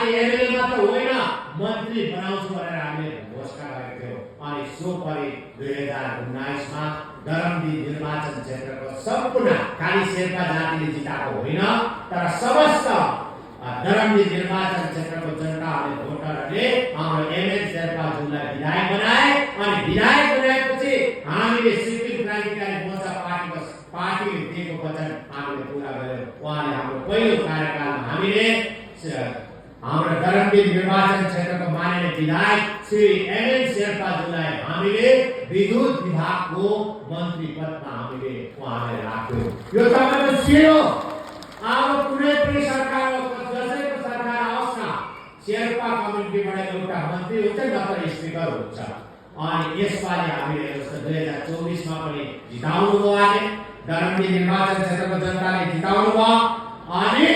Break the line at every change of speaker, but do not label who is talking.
खाली एमएलए मात्र होइन मन्त्री बनाउँछु भनेर हामीले घोषणा गरेको थियौँ। अनि सो परि 2019 मा दरमदी निर्वाचन क्षेत्रको सम्पूर्ण खाली शेर्पा जातिले जिताएको होइन तर समस्त दरमदी निर्वाचन क्षेत्रको जनताहरूले भोटरहरूले हाम्रो एमएल शेर्पाज्यूलाई विधायक बनाए। अनि विधायक बनाएपछि हामीले सिक्किम क्रान्तिकारी मोर्चा पार्टीले दिएको वचन हामीले पूरा गर्यौँ। उहाँले हाम्रो पहिलो कार्यकालमा हामीले हाम्रो दरमदी निर्वाचन क्षेत्रको माननीय विधायक श्री एमएल शेर्पाज्यूलाई हामीले विद्युत विभागको मन्त्री पदमा हामीले उहाँलाई राख्यौँ। यो तपाईको सिरो अब कुनै पनि सरकार जसैको सरकार आओस् न शेर्पा कम्युनिटीबाट एउटा मन्त्री हुन्छ नत्र स्पिकर हुन्छ। अनि यसपालि हामीले जस्तो 2024 मा पनि जिताउनु भयो। दरमदी निर्वाचन क्षेत्रको जनताले जिताउनु भयो। अनि